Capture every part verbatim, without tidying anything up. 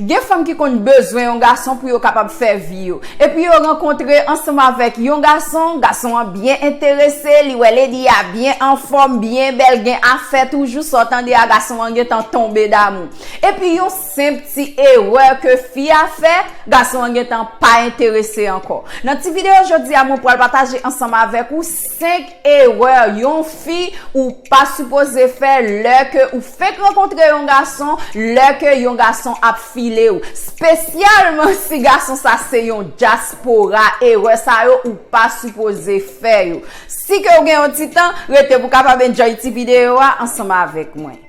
Gen fanm ki konn bezwen yon gason pou yo kapab fè vi yo. Epi yo rankontre ansanm avèk yon gason, gason an byen enterese, li wè lady a byen anfòm, byen bèl, gen afè toujou, sa w tande a, gason an gentan tonbe damou. Epi yon senp ti erè ke fi a fè, gason an gentan pa enterese ankò. Nan ti videyo jodi a, mwen pral pataje ansanm avèk ou senk erè yon fi ou pa sipoze fè lè ke ou fenk rankontre yon gason, lè ke yon gason ap file w. Spesyalman si gason sa se yon dyaspora, erè sa yo ou pa sipoze fè yo. Si ke w gen yon ti tan, rete pou kapab enjoy ti videyo a ansanm avèk mwen.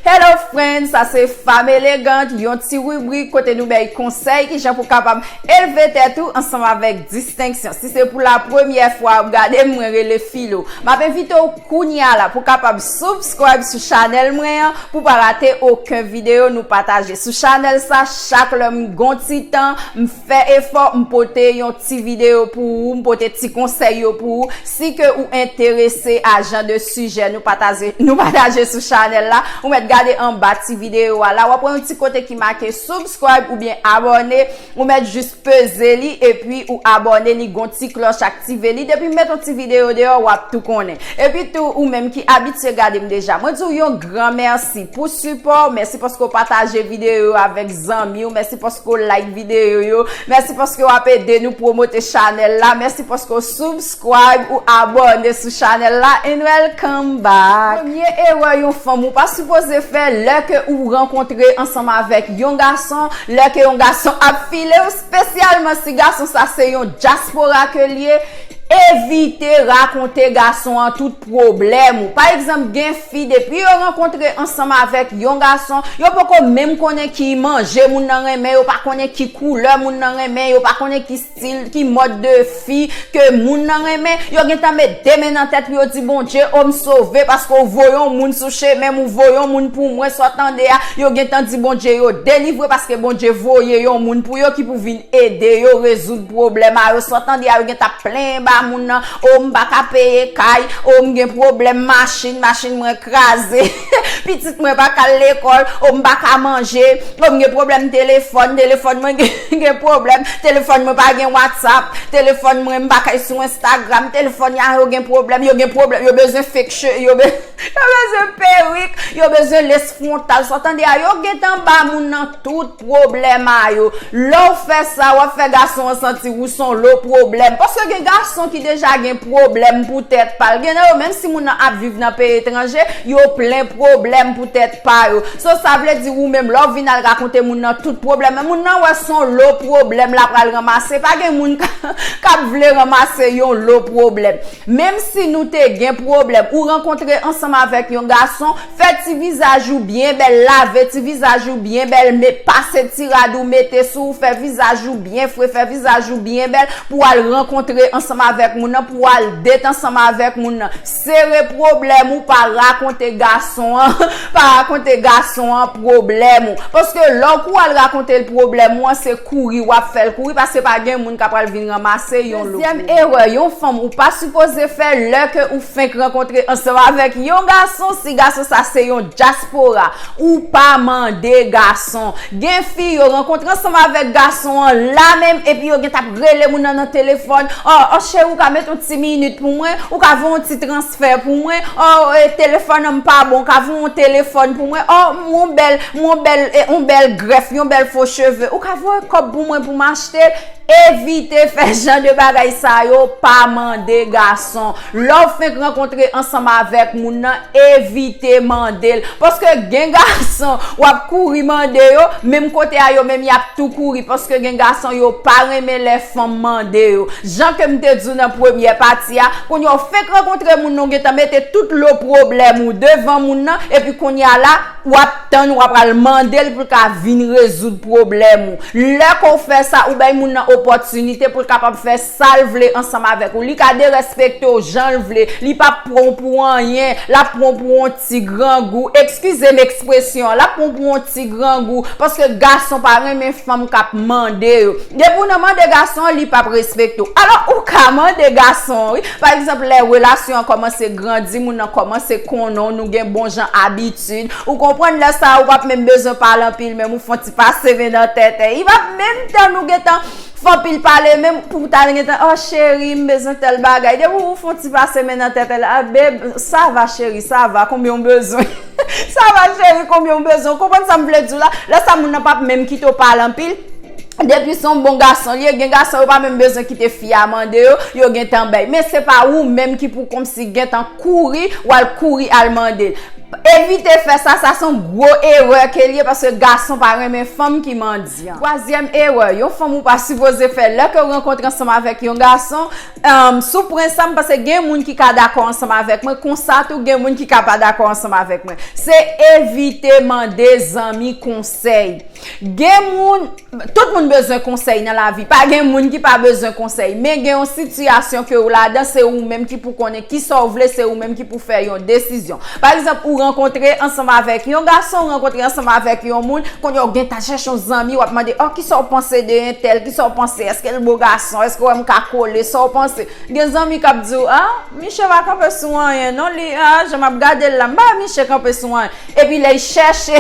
Hello friends, sa se Femme Élégante, yon ti ribrik kote nou bay konsèy kijan pou kapab elve tèt ou ansanm avèk distenksyon. Si se pou la premyè fwa w ap gade m, mwen rele Filo. M ap envite w kounye a la pou kapab subscribe sou chanèl mwen an pou pa rate okenn videyo nou pataje. Sou chanèl sa, chak lè m gon ti tan, m fè efò, m pote yon ti videyo pou ou, m pote ti konsèy yo pou ou. Si ke ou enterese a jan de sijè nou pataje, nou pataje sou chanèl la, ou mèt gade anba ti videyo a la, w ap wè yon ti kote ki make subscribe oubyen abòne, ou mèt jis peze li, epi ou abòne, li gon ti klòch, aktive li. Depi m met yon ti videyo deyò, w ap tou konnen. Epi tou, ou menm ki abitye gade m deja, mwen di w yon gran mèsi pou sipò w. Mèsi paske w pataje videyo yo avèk zanmi w. Mèsi paske w like videyo yo. Mèsi paske w ap ede nou pwomote chanèl la. Mèsi paske w subscribe ou abòne sou chanèl la. And welcome back. Premye erè yon fanm ou pa sipoze fè lè ke ou rankontre ansanm avèk yon gason, lè ke yon gason ap file w, spesyalman si gason sa se yon dyaspora ke l ye, evite rakonte gason an tout pwoblèm ou. Pa egzanp, gen fi, depi yo rankontre ansanm avèk yon gason, yo poko menm konnen ki manje moun nan renmen, yo pa konnen ki koulè moun nan renmen, yo pa konnen ki stil, ki mòd de fi ke moun nan renmen, yo gentan met de men nan tèt pou yo di Bondye, o m sove paske w voye yon moun sou chemen m, ou voye yon moun pou mwen, sa w tande a, yo gentan di Bondye yo delivre paske Bondye voye yon moun pou yo ki pou vin ede yo rezoud pwoblèm a yo. Sa w tande a, yo gentan ap plenyen ba moun nan, o m pa ka peye kay, o m gen pwoblèm machin, machin mwen kraze, pitit mwen pa ka al lekòl, o m pa ka manje, o m gen pwoblèm telefòn, telefòn mwen gen, gen pwoblèm, telefòn mwen pa gen WhatsApp, telefòn mwen m pa ka sou Instagram, telefòn ya yo gen pwoblèm, yo gen pwoblèm, yo bezwen fake che, yo be-, yo bezwen perik, yo bezwen lace frontal. Sa w tande a, yo gentan ba moun nan tout pwoblèm a yo. Lè w fè sa, w ap fè gason an santi ou se yon lo pwoblèm. Paske gen gason ki deja gen pwoblèm pou tèt pa l. Gen nan yo, menm si moun nan ap viv nan peyi etranje, yo plen pwoblèm pou tèt pa yo. So, sa vle di ou menm, lè w vin al rakonte moun nan tout pwoblèm, men moun nan wè se yon lo pwoblèm l ap pral ranmase. Pa gen moun k ap vle ranmase yon lo pwoblèm. Menm si nou te gen pwoblèm, ou rankontre ansanm avèk yon gason, fè ti vizaj ou byen bèl, lave ti vizaj ou byen bèl, me-, pase ti rad ou mete sou ou, fè vizaj ou byen fre, fè vizaj ou byen bèl pou w al rankontre ansanm avèk moun nan, pou w al date ansanm avèk moun nan. Sere pwoblèm ou, pa rakonte gason an, pa rakonte gason an pwoblèm ou. Paske lè w kou al rakonte l pwoblèm ou an, se kouri w ap fè l kouri, paske pa gen moun k ap pral vin ranmase yon lo. Dezyèm erè yon fanm ou pa sipoze fè lè ke ou fenk rankontre ansanm avèk yon gason, si gason sa se yon dyaspora, ou pa mande gason. Gen fi, yo rankontre ansanm avèk gason an la menm, epi yo gentan ap rele moun nan nan telefòn. O, o, cheri, ou ka mete yon ti minit pou mwen? Ou ka voye yon ti transfè pou mwen? O, e, telefòn an m pa bon, ou ka voye yon telefòn pou mwen? O, m, yon bèl, m, yon bèl, e, yon bèl grèf, yon bèl fo cheve. Ou ka voye kòb pou mwen pou m achte l? Evite fè jan de bagay sa yo, pa mande gason. Lè w fenk rankontre ansanm avèk moun nan, evite mande l. Paske gen gason, w ap kouri mande yo, menm kote a yo menm y ap tou kouri. Paske gen gason, yo pa renmen lè fanm mande yo. Jan ke m te di w nan premyè pati a, kounye a w fenk rankontre moun nan, w gentan mete tout lo pwoblèm ou devan moun nan, epi kounye a la, w ap tann, w ap al mande l pou l ka vin rezoud pwoblèm ou. Lè ke w fè sa, ou bay moun nan opòtinite pou l kapab fè sa l vle ansanm avèk ou. Li ka derespekte w jan l vle. Li p ap pran w pou anyen. L ap pran w pou yon ti grangou. Eskize m ekspresyon an. L ap pran w pou yon ti grangou. Paske gason pa renmen fanm k ap mande yo. Depi w nan mande gason an, li p ap respekte w. Alò, ou ka mande gason an, wi. Pa egzanp, lè relasyon an kòmanse grandi, moun nan kòmanse konnen w, nou gen bon jan abitid. Ou konprann lè sa a, ou p ap menm bezwen pale anpil, menm ou fè yon ti pase men nan tèt. Li p ap menm tann ou gentan fè anpil pale, menm pou w ta gentan, "Oh, cheri, m bezwen tèl bagay." Depi ou fè yon ti pase men nan tèt, "Ah, babe, ça va, cheri, ça va, konbyen w bezwen?" "Ça va, cheri, konbyen w bezwen?" Ou konprann sa m vle di w la? Lè sa, moun nan p ap menm kite w pale anpil. Depi se yon bon gason li ye, gen gason yo pa menm bezwen kite fi a mande yo, yo gentan bay. Men se pa ou menm ki pou kòmsi gentan kouri, w al kouri al mande l. Evite fè sa, sa se yon gwo erè ke l ye, paske gason pa renmen fanm ki mandyan. Twazyèm erè, yon fanm ou pa sipoze fè lè ke w rankontre ansanm avèk yon gason, um, sou pwen sa, m panse gen moun ki ka dakò ansanm avèk mwen, konsa tou gen moun ki ka pa dakò ansanm avèk mwen. Se evite mande zanmi konsèy. Gen moun, tout moun bezwen konsèy nan lavi. Pa gen moun ki pa bezwen konsèy. Men gen yon sitiyasyon ke w ladan, se ou menm ki pou konnen kisa w vle, se ou menm ki pou fè yon desizyon. Pa egzanp, ou rankontre ansanm avèk yon gason, ou rankontre ansanm avèk yon moun, kounye a w gentan chèche yon zanmi, w ap mande, "Oh, kisa w panse de entèl? Kisa w panse? Èske l bo gason? Èske w wè m ka kole? Sa w panse?" Gen zanmi k ap di w, "Ah, misye pa kanpe sou anyen, non, li, ah, jan m ap gade l la, m pa wè misye kanpe sou anyen." Epi lè l chèche,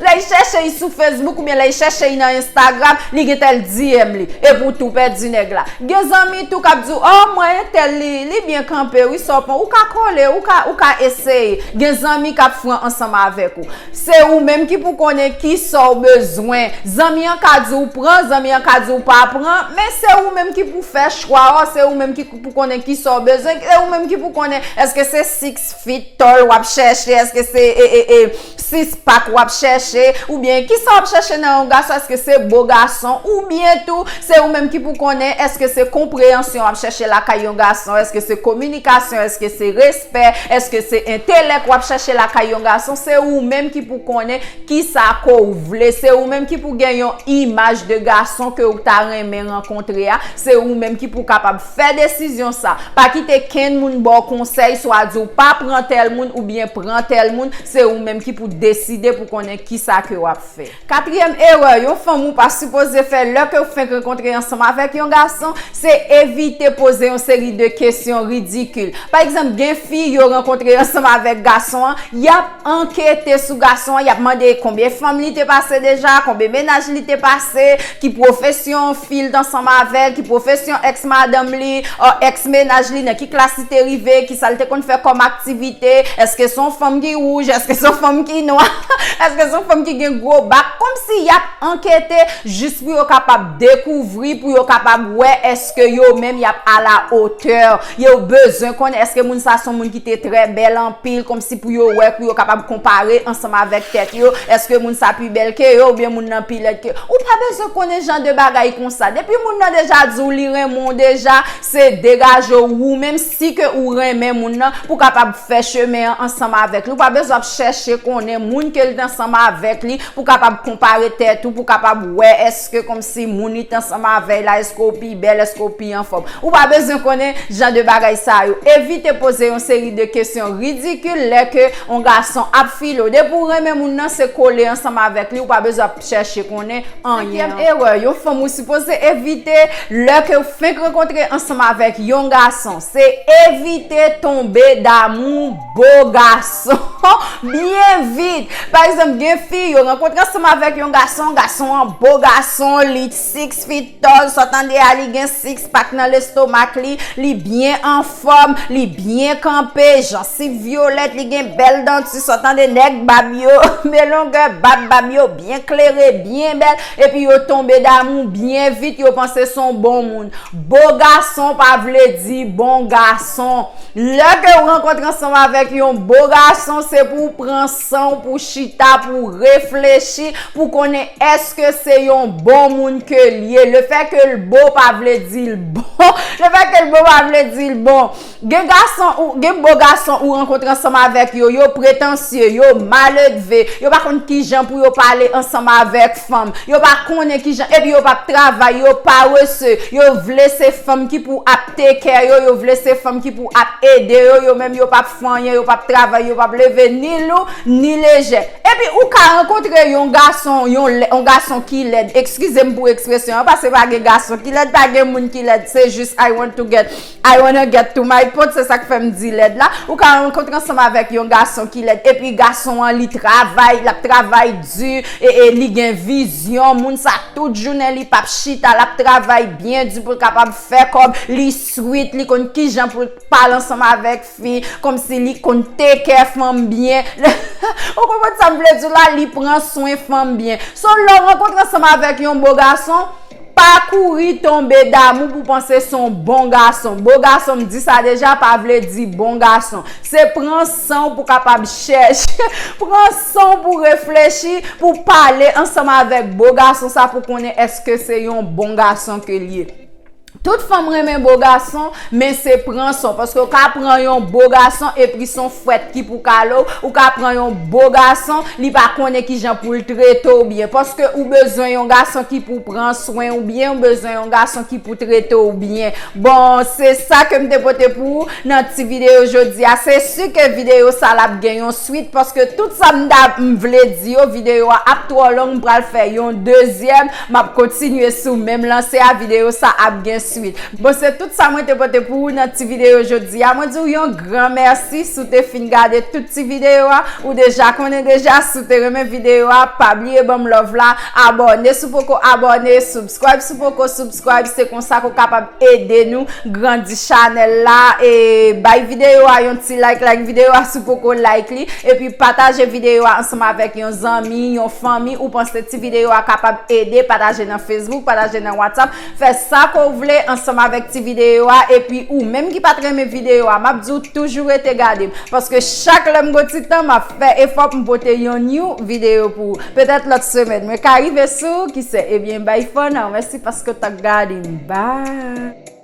lè l chèche l sou Facebook oubyen lè l chèche l nan Instagram, li gentan al D M li. Epi w tou pèdi nèg la. Gen zanmi tou k ap di w, "Oh, mwen entèl li, li byen kanpe, wi, sa w panse?" Ou ka kole, ou ka, ou ka eseye. Gen zanmi k ap fran ansanm avèk ou. Se ou menm ki pou konnen kisa w bezwen. Zanmi an ka di w pran, zanmi an ka di w pa pran, men se ou menm ki pou fè chwa w, se ou menm ki pou konnen kisa w bezwen, se ou menm ki pou konnen èske se six feet tall w ap chèche, èske se, e, e, e, six pack w ap chèche, oubyen kisa w ap chèche nan yon gason, èske se bo gason, oubyen tou, se ou menm ki pou konnen èske se konpreyansyon w ap chèche lakay yon gason, èske se kominikasyon, èske se respè, èske se entelèk w ap chèche lakay yon gason, se ou menm ki pou konnen kisa ke w vle, se ou menm ki pou gen yon imaj de gason ke w ta renmen rankontre a, se ou menm ki pou kapab fè desizyon sa. Pa kite kenn moun ba w konsèy, swa di w pa pran tèl moun oubyen pran tèl moun, se ou menm ki pou deside pou konnen kisa ke w ap fè. Katriyèm erè, yon fanm ou pa sipoze fè lè ke w fenk rankontre ansanm avèk yon gason, se evite poze yon seri de kesyon ridikil. Pa egzanp, gen fi yo rankontre ansanm avèk gason an, y ap ankete sou gason an, y ap mande konbyen fanm li te pase deja, konbyen mennaj li te pase, ki pwofesyon fi l t ansanm avè l, ki pwofesyon èks madanm li, èks mennaj li, nan ki klas li te rive, kisa l te konn fè kòm aktivite, èske se yon fanm ki wouj, èske se yon fanm ki nwa, èske se yon fanm ki gen gwo bak, kòmsi y ap ankete jis pou yo kapab dekouvri, pou yo kapab wè èske yo menm y ap a la otè. Yo bezwen konnen èske moun sa se yon moun ki te trè bèl anpil, kòmsi pou yo wè, pou yo kapab konpare ansanm avèk tèt yo, èske moun sa pi bèl ke yo oubyen moun nan pi lèd ke yo. Ou pa bezwen konnen jan de bagay konsa. Depi moun nan deja di w li renmen w deja, se degaje w ou menm si ke ou renmen moun nan pou kapab fè chemen an ansanm avèk li. Ou pa bezwen ap chèche konnen moun ke l t ansanm avèk li pou kapab konpare tèt ou, pou kapab wè èske kòmsi moun li t ansanm avè l la, èske w pi bèl, èske w pi anfòm. Ou pa bezwen konnen jan de bagay sa yo. Evite poze yon seri de kesyon ridikil lè ke yon gason ap file w. Depi w renmen moun nan, se kole ansanm avèk li, ou pa bezwen ap chèche konnen anyen. Senkyèm erè, yon fanm ou sipoze evite lè ke w fenk rankontre ansanm avèk yon gason, se evite tonbe damou bo gason byen vit. Pa egzanp, gen fi, yo rankontre ansanm avèk yon gason, gason an bo gason, li six feet tall, sa w tande a, li gen six pack nan lestomak li, li byen anfòm, li byen kanpe, jansiv vyolèt, li gen bèl danti, sa w tande, nèg bab yo, men longè bab, bab yo byen klere, byen bèl, epi yo tonbe damou byen vit, yo panse se yon bon moun. Bo gason pa vle di bon gason. Lè ke w rankontre ansanm avèk yon bo gason, se pou w pran san w, pou w chita, pou w reflechi, pou w konnen èske se yon bon moun ke l ye. Lefètke l bo pa vle di l bon. Lefètke l bo pa vle di l bon. Gen gason ou, gen bo gason ou rankontre ansanm avèk yo, yo pretansye, yo maledve, yo pa konn kijan pou yo pale ansanm avèk fanm, yo pa konnen kijan, epi yo p ap travay, yo parese, yo vle se fanm ki pou ap take care yo, yo vle se fanm ki pou ap ede yo, yo menm yo p ap fè anyen, yo p ap travay, yo p ap leve ni lou, ni lejè. Epi ou ka rankontre yon gason, yon lè, yon gason ki lèd, eskize m pou ekspresyon an, paske pa gen gason ki lèd, pa gen moun ki lèd, se jis I want to get I wanna get to my point, se sa k fè m di lèd la. Ou ka rankontre ansanm avèk yon gason ki lèd, epi gason an li travay, l ap travay di, e, e li gen vizyon, moun sa tout jounen li p ap chita, l ap travay byen di pou l kapab fè kòb, li sweet, li konn kijan pou l pale ansanm avèk fi, kòmsi li konn take care fanm byen. Ou konprann sa m vle di w la, li pran swen fanm byen. So, lè w rankontre ansanm avèk yon bo gason, pa kouri tonbe damou pou panse se yon bon gason. Bo gason, m di sa deja, pa vle di bon gason. Se pran san w pou kapab chèche, pran san w pou reflechi, pou pale ansanm avèk bo gason sa pou konnen èske se yon bon gason ke l ye. Tout fanm renmen bo gason, men se pran san w, paske w ka pran yon bo gason epi se yon fwèt ki pou kale w, ou ka pran yon bo gason, li pa konnen kijan pou l trete w byen, paske ou bezwen yon gason ki pou pran swen w byen, ou bezwen yon gason ki pou trete w byen. Bon, se sa ke m te pote pou ou nan ti videyo jodi a. Se si ke videyo sa l ap gen yon swit, paske tout sa m ta, m vle di yo, videyo a ap twò long, m pral fè yon dezyèm, m ap kontinye sou menm lanse a, videyo sa ap gen swit. Bon, se tout sa mwen te pote pou ou nan ti videyo jodi a. Mwen di w yon gran mèsi si w te fin gade tout ti videyo a. Ou deja konnen deja, si w te renmen videyo a, pa bliye ban m love la, abòne si w poko abòne, subscribe si w poko subscribe, se konsa ke w kapab ede nou grandi chanèl la, e bay videyo a yon ti like, like videyo a si w poko like li, epi pataje videyo a ansanm avèk yon zanmi, yon fanmi ou panse ti videyo a kapab ede, pataje nan Facebook, pataje nan WhatsApp, fè sa ke w vle ansanm avèk ti videyo a, epi ou menm ki pa t renmen videyo a, m ap di w toujou rete gade m, paske chak lè m gon ti tan, m ap fè efò pou m pote yon new videyo pou ou. Petèt lòt semèn, mwen ka rive sou ou, ki sè. Ebyen, bye for now. Mèsi paske w t ap gade m. Bye.